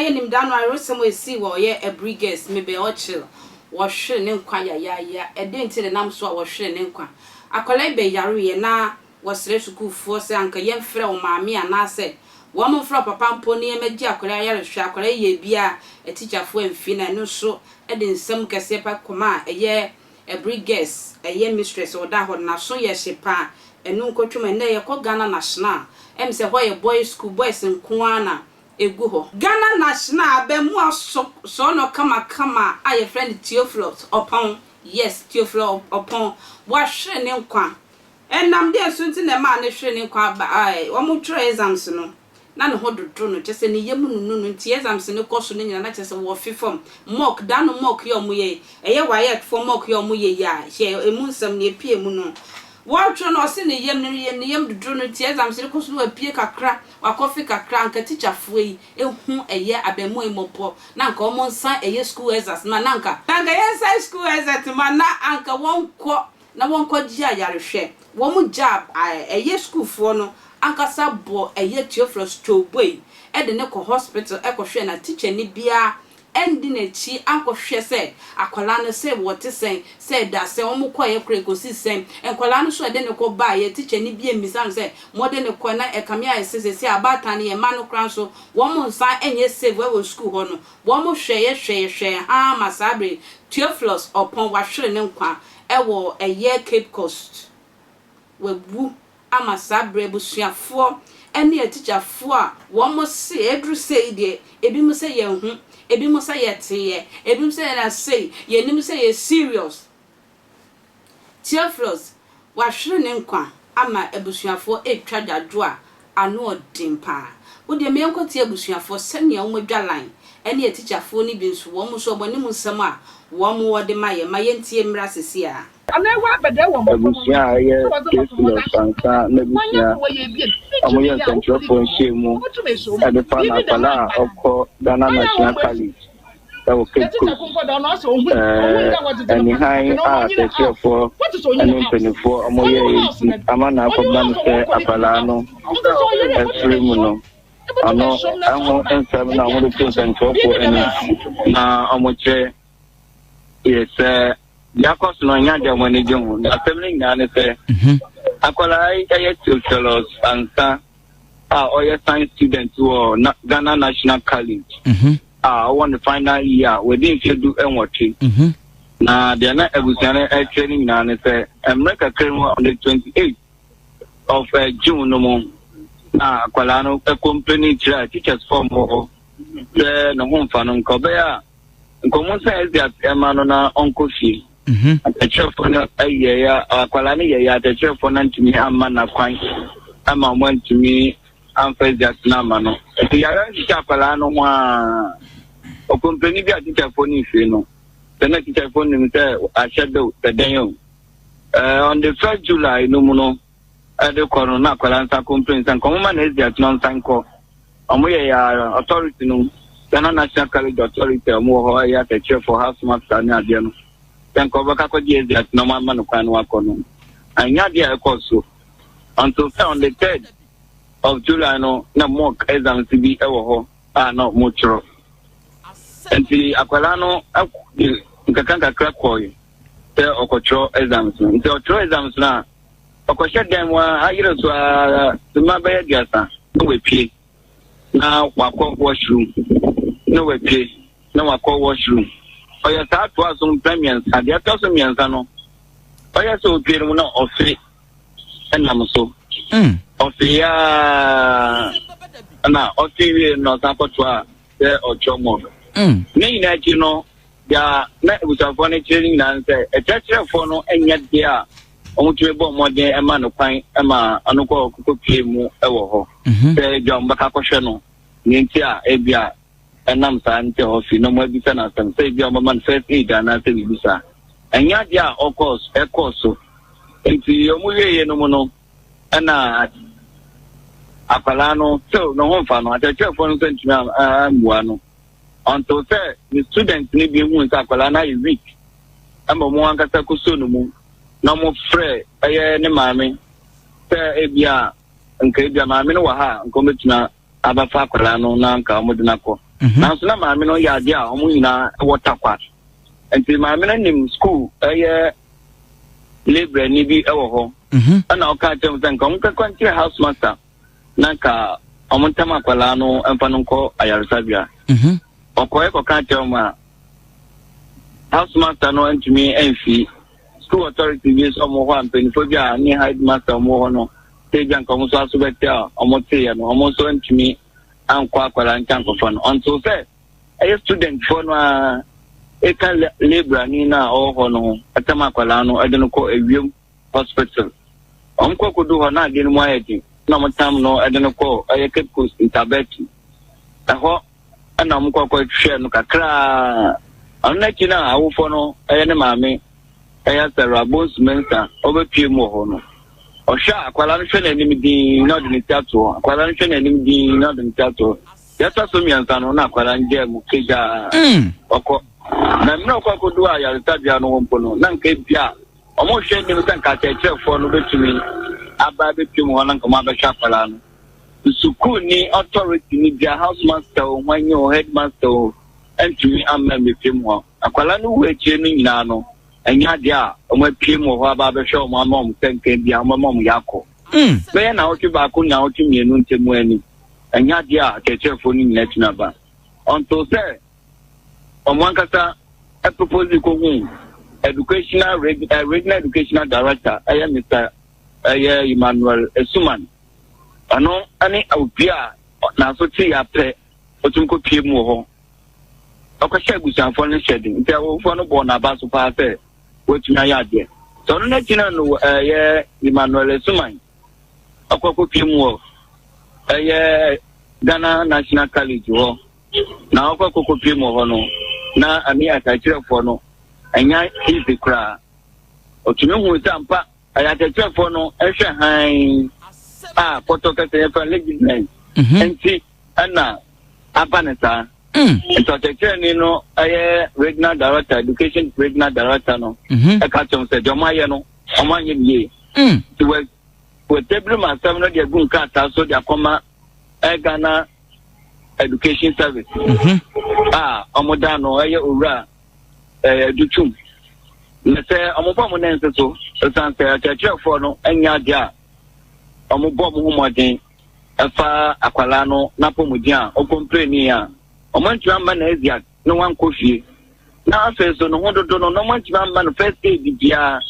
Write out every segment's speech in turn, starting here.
nyinaa yɛnim da no awerɛhosɛm a ɛsii wɔ ɔyɛ Aburi Girls Mabel Orchil wɔhwere ne nkwa yayaaya. Ɛdɛn nti na ɛnam so a wɔhwere ne nkwa? Akwadaa yi bɛyareeɛ na wɔsrɛ sukuufoɔ sɛ anka yɛmfrɛ wo maame anaasɛ wɔn mfrɛ wo papa mpo na yɛmmɛgye akwadaa yi ayarehwɛ. Akwadaa yi yɛɛ biara atikyafoɔ amfi na ɛno nso de nsɛm kɛseɛ pa kɔmaa ɛyɛ Aburi Girls ɛyɛ mistress a ɔda hɔ no n'aso yɛ hye paa. Ɛno nkɔtwam ɛnnɛ yɛkɔ Ghana National ɛm sɛ hɔ yɛ boys school, boys nko ara na ɛgu hɔ. Ghana National abaamua sɔ sɔɔnɔ kamakama a yɛfrɛ no Theophilus Ɔpɔn, yes Theophilus Ɔpɔn, wahwere ne nkwa. Ɛnam deɛn so nti na ɛmaa no hwere ne nkwa? Ba a wɔtwerɛ exams no, na ne ho dodo no, kyerɛ sɛ ne yam nunu no nti exams no kɔ so no nyinaa na kyerɛ sɛ wɔfe fam. Mock, da no mock yi a wɔyɛ yi, ɛyɛ WAEC foɔ mock yi a wɔyɛ yi a, hwɛ ɛmu nsɛm, nea ɛpue mu no. Wɔretwerɛ no, ɔse ne yam, ne yam, ne yam dodo no nti exams no kɔ so no wapue kakra, wakɔfe kakra, anka tikyafoɔ yi hu ɛyɛ abaamua yi mmɔbɔ na anka wɔn nsan ɛyɛ school exams ma na anka, na anka yɛnsan school exams ma na anka wɔnkɔ na wɔnkɔgye ayarehwɛ. Wɔn gyaa ɛyɛ sukuufoɔ no ankasa bɔ ɛyɛ Theophilus Twoboi de no kɔ hospital kɔhwɛɛ na tikyani biara anndi n'akyi ankɔhwɛ sɛ akwadaa no sɛ wɔte sɛn, sɛ ɛda sɛn, wɔn kɔeɛ koraa ɛkɔsi sɛn. Nkwadaa no nso a ɛde no kɔ baeɛ, tikyani bi ammisa no sɛ mode no kɔɛ na ɛkame ayɛ sɛ seesei abaatan no yɛn mma no koraa nso wɔn nsan nyɛ safe wɔ sukuu hɔ no. Wɔn hwɛeɛ hwɛeɛ hwɛɛ haa ma saa bere yi Theophilus Ɔpɔn wahwere ne nkwa wɔ ɛyɛ Cape Coast. Wawu ama saa berɛ abusuafoɔ ne atikyafoɔ a wɔn se aduru sei deɛ ebinom sɛ yɛnhu, ebinom sɛ yɛteeɛ, ebinom sɛ yɛn sei, yɛnim sɛ yɛ serious. Theophilus wahwere ne nkwa ama abusuafoɔ retwa dwadwo a ano ɔden paa. Wo deɛ ma yɛnkɔtie abusuafoɔ sɛnea wɔn adwa line ne atikyafoɔ no bi nso wɔn nso wɔn anim nsɛm a wɔn wɔ de ma yɛn. Ma yɛntie mmra seesei ara. Abusua a ɛyɛ Theophilus Ansah n'abusua a wɔyɛ nsɛntwerɛfoɔ nhyiamu de fa n'akwadaa a ɔkɔ Ghana National College wɔ Cape Coast. Anihan a akyerɛkyerɛfoɔ ne mpanimfoɔ wɔyɛeɛ nti ama no akɔba no sɛ akwadaa no afiri mu no, ɔno ɛho nsɛm na wɔde to nsɛntwerɛfoɔ anim na wɔkyerɛ yɛ sɛ deɛ akɔ so no ɛnyɛ adeɛ a wɔn ani gye ho. Na asɛm no nyinaa ne sɛ mhm. akwadaa yi yɛ Theophilus Ansah a ɔyɛ science student wɔ Ghana National College mhm. a ɔwɔ ne final year a wadi mfeɛ 18. Mhm. Na deɛ na abusua no ɛkyerɛ no nyinaa ne sɛ mmerɛ kakra mu on the 28 of eh, June no mu na akwadaa no kɔmpleni kyerɛ teachers fɔm wɔ hɔ sɛ ne ho mfa no nka ɔbɛyɛ a nkɔmmɔ sɛ Esias ɛma no na ɔnkɔ fie. Mhm. Akyerɛkyerɛfoɔ no yɛeɛ akwadaa no yɛeɛ akyerɛkyerɛfoɔ no antumi amma n'akwan ama wɔn antumi amfa Esias no amma no. Nti yare no hyehyɛ akwadaa no ho a ɔkɔmpleni bi a tikyafoɔ no mfiri no sɛ na tikyafoɔ no nim sɛ ahyɛ de sɛ dɛn o. Eh, on the first July no mu no ɛde kɔ no na akwadaa nsa complain sɛ nkɔmɔ ma na Esias no nsan kɔ. Ɔmo yɛ yɛ authority no, Ghana National College Authority a ɔmo wɔ hɔ ɛyɛ akyerɛkyerɛfoɔ, house master ne adeɛ no, sɛ nka ɔbɛka akɔgye exit na ɔmo ama no kwan na wakɔ no, anyɛ adeɛ a ɛkɔɔ so until sɛ on the third of July no na mock exams bi ɛwɔ hɔ a na ɔmo twerɛ. Nti akwadaa no de nkakra nkakra kɔe sɛ ɔkɔtwerɛ exams no. Nti ɔtwerɛ exams no a, Ɔkɔhyɛ dan mu ara, ayere so ara simma bɛyɛ 30 na wapue na wakɔ washroom na wapue na wakɔ washroom. Ɔyɛ saa toa so mpɛn mmiɛnsa. Deɛ ɛtɔ so mmiɛnsa no, ɔyɛ sɛ ɔpue no mu na ɔfe nam so. Mm. Ɔfe yaa na ɔfe wie no na ɔsan kɔtoa sɛ ɔtwerɛ mɔg. Mm. Ne nyinaa akyi no, Deɛ na abusuafoɔ no kyerɛ no nyinaa ne sɛ, akyerɛkyerɛfoɔ no nyɛ deɛ a wɔtumi bɔ mmɔden ma no kwan ma ɔno kɔ kɔpie mu wɔ hɔ. Mhm. Sɛ ebia wɔbɛka akɔhwɛ no, nea nti a ebia ɛnam saa nti a ɔfi na wɔabisa no asɛm sɛ ebia wɔbɛma no first aid anaasɛ biribi saa. Ɛnyɛ adeɛ a ɔkɔɔ ɛkɔɔ so. Nti wɔn wieeɛ no mu no, ɛna akwadaa no still ne ho mfa no, akyerɛkyerɛfoɔ no nso ntumi ammua no. Until sɛ ne student no bi hui sɛ akwadaa no ayɛ weak ɛma wɔn ankasa kɔsɔ no mu na wɔn frɛ ɛyɛ ne maame sɛ ebia nka ebia maame no wɔ ha a nka wɔbɛtumi abɛfa akwadaa no na nka wɔn de no akɔ. Nanso na maame no yɛ adeɛ a wɔn nyinaa wɔ Tarkwa. Nti maame no nim school ɛyɛ labourani bi wɔ hɔ. Ɛna ɔka kyerɛ m sɛ nka wɔn kɛkɔ nkyerɛ house master na nka wɔn ntam akwadaa no mfa no nkɔ ayaresabea. Ɔkɔɛ kɔka kyerɛ wɔn a house master no ntumi mfi school authority bi nso wɔn hɔ a mpanyinfoɔ bi a ne headmaster wɔn hɔ no sɛ ebi anka wɔn nso aso bɛte a wɔn teeɛ no, wɔn nso ntumi ankɔ akwadaa nkyɛn ankɔfa no until sɛ ɛyɛ studentfoɔ no a ɛka labourani no a ɔwɔ hɔ no ho ɛtam akwadaa no ɛde no kɔ ewiem hospital. Wɔn kɔ kodu hɔ na adeɛ no mu ayɛ den na wɔn tam no ɛde no kɔ ɛyɛ Cape Coast Ntabɛtu ɛhɔ ɛna wɔn kɔ kɔ hwɛ no kakraa. Ɔno n'akyi no a awofoɔ no ɛyɛ ne maame ɛyɛ Sarah Bonsu Mensah ɔbɛpie mu wɔ hɔ no, ɔhwɛ a akwadaa no hwɛ n'anim din na ɔde ne ti ato hɔ. Akwadaa no hwɛ n'anim din na ɔde ne ti ato hɔ. Yɛtɔ so mmiɛnsa no na akwadaa no gyaa mu kegyaa ɔkɔ. Na mmerɛ ɔkɔ akɔdu ayaresabea no hɔ mpo no, na nka ebia wɔn hwɛ anim sɛ nka akyerɛkyerɛfoɔ no bɛtumi aba abɛpie mu hɔ na nka wɔn abɛhwɛ akwadaa no. Sukuuni authority ni bia, house master o, hwan o, headmaster o, ntumi amma mmɛpie mu hɔ. Akwadaa no wu akyire no nyinaa no, ɛnyɛ adeɛ a wɔn apue mu wɔ hɔ aba abɛhwɛ wɔn ama wɔn sɛ nka bia wɔn bɛma wɔn yɛ akɔ. Bɛyɛ naawɔtwe baako naawɔtwe mmienu ntɛmu ani, ɛnyɛ adeɛ a akyerɛkyerɛfoɔ no nyinaa tumi aba. Until sɛ wɔn ankasa propose kɔhu educational regional educational director ɛyɛ Mr. ɛyɛ Emmanuel Esuman. Ɔno ne obi a n'aso te yɛ apɛ otumi kɔpie mu wɔ hɔ. Ɔkɔhyɛ abusuafoɔ no hyɛ den nti awofoɔ no bɔɔ n'aba so paa sɛ watumi ayɛ adeɛ. Sɛ ɔno n'akyi no no ɛyɛ Emmanuel Esuman ɔkɔ kɔpie mu wɔ ɛyɛ Ghana National College hɔ na ɔkɔ kɔkɔpie mu wɔ hɔ no na ame akyerɛkyerɛfoɔ no ɛnya easy koraa. Ɔtumi hu sɛ ampa ɛyɛ akyerɛkyerɛfoɔ no ɛhwɛ hann a pɔtɔ kɛsɛ yɛfrɛ legitimate nti ɛna aba ne saa. Nti ɔkyerɛkyerɛni no ɛyɛ regional director, education regional director no ɛka kyerɛ sɛ deɛ ɔmo ayɛ no ɔmo anyɛ ne yie. Nti wɔ wɔtabiri mu asɛm no de agu nkrataa so de akɔma ɛyɛ Ghana Education Service a ɔmo da no ɛyɛ owura ɛyɛ Adutwum na sɛ ɔmo bɔ ɔmo nan nse so ɛsan sɛ akyerɛkyerɛfoɔ no ɛnyɛ adeɛ a ɔmo bɔ ɔmo ho mmɔden ɛfa akwalaa no n'apɔmuden a ɔkɔmpleni a ɔmo antumi amma no Essiac na wankɔ fie na afei so ne ho dodo no na ɔmo antumi amma no first aid biara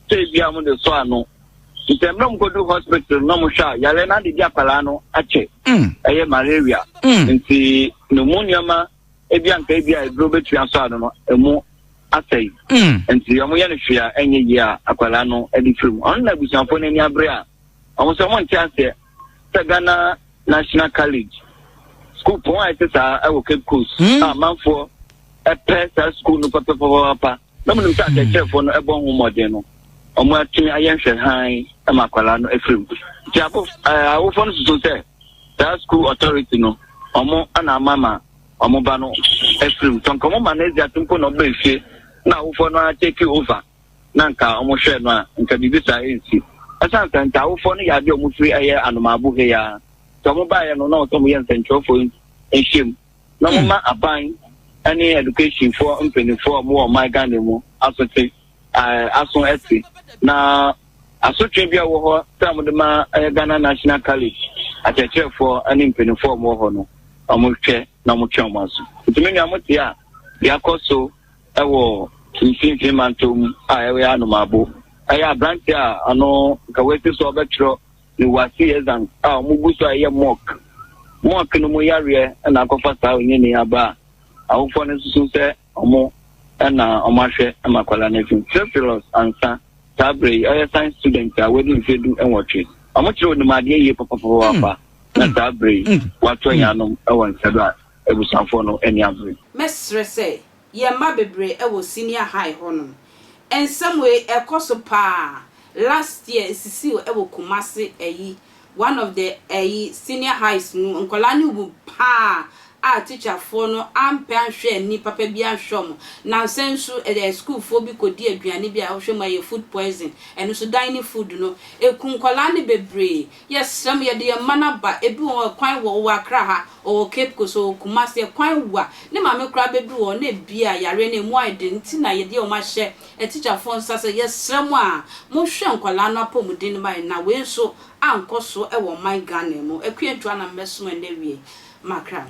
sɛ ebi a ɔmo de sɔ ano. Nti mmerɛ ɔmo kɔdu hospital na ɔmo hwɛ a yare no adedi akwalaa no akyɛ ɛyɛ malaria. Nti ne mu nneɛma ebi anka ebi a eduro betumi asɔ ano no emu asɛe. Nti ɔmo yɛ no hwee a ɛnyɛ yie a akwalaa no ɛde firi mu. Ɔno na abusuafoɔ no ani abere a ɔmo sɛ ɔmo nte aseɛ sɛ Ghana National College school pɔn a ɛte saa ɛwɔ Cape Coast a amanfoɔ ɛpɛ saa school no pɛpɛpɛpɛpa na ɔmo nim sɛ akyerɛkyerɛfoɔ no ɛbɔ ho mmɔden no ɔmo atumi ayɛ nhwɛ hann ɛma akwalaa no afiri mu. Nti abo ɛɛ awofoɔ no susu sɛ saa school authority no ɔmo ɛna ama ma ɔmo ba no afiri mu. Sɛ nka ɔmo ma no ezi ato mpo na ɔba efie na awofoɔ no atake over na nka ɔmo hwɛ no a nka biribi saa ɛnsi. Ɛsan sɛ nka awofoɔ no yɛ adeɛ a ɔmo firi ɛyɛ anomaabo he ya. Sɛ ɔmo baeɛ no na ɔsɛ ɔmo yɛ nsɛntwerɛfoɔ nhyiam na ɔmo ma aban ɛne education foɔ mpanimfoɔ a ɔmo wɔ ɔman Ghana mu asote ɛɛ aso ɛte na asotwe bi a wɔ hɔ sɛ ɔmo de ma ɛyɛ Ghana National College akyerɛkyerɛfoɔ ɛne mpanimfoɔ a ɔmo wɔ hɔ no ɔmo hwɛ na ɔmo twe ɔmo aso. Nti me nua mo te a deɛ akɔ so ɛwɔ mfimfini mantam mu a ɛyɛ anomaabo ɛyɛ aberante a ɔno nka wasi so ɔbɛtwerɛ ne WASSCE exams a ɔmo gu so a ɛyɛ mock mock no mu yareɛ ɛna akɔfa saa onyini aba a awofoɔ no nso sɛ ɔmo ɛna ɔmo ahwɛ ɛma akwadaa no afi. Theophilus Ansa saa berɛ yi ɔyɛ science student a wadi mfeɛ 18. Ɔmo kyerɛ onim adeɛ yie papapapa na saa berɛ yi wato anuanom ɛwɔ nsa do a abusuafoɔ no ani abere. Mɛsrɛ sɛ yɛn mma bebree ɛwɔ senior high hɔnom. Nsɛm wei ɛkɔ so paa. Last year esisi ɛwɔ Kumasi ɛyi one of the ɛyi senior highs no nkɔlaa no wu paa. a tikyafoɔ no ampɛ anhwɛ ani papa bi anhwɛ wɔn. Nansa nso ɛɛ sukuufoɔ bi kɔdi aduane bi a wohwɛ mu a ɛyɛ food poison. Ɛno nso dining food no, ɛku nkwadaa no bebree. Yɛsrɛ mo, yɛde yɛn mma no aba. Ebi wɔ hɔ, ɛkwan wɔ, ɔwɔ Accra ha, ɔwɔ Cape Coast, ɔwɔ Kumasi, ɛkwan wa. Ne maame koraa bɛduru hɔ na ebia yareɛ no emu ayɛ den nti na yɛde wɔn ahyɛ atikyafoɔ nsa sɛ yɛsrɛ mo a, monhwɛ nkwadaa no apɔmuden no ma yɛn na wei nso ankɔ so wɔ ɔman Ghana mu. Akua Ntua na mmɛsom ɛnnɛ wie. Makra.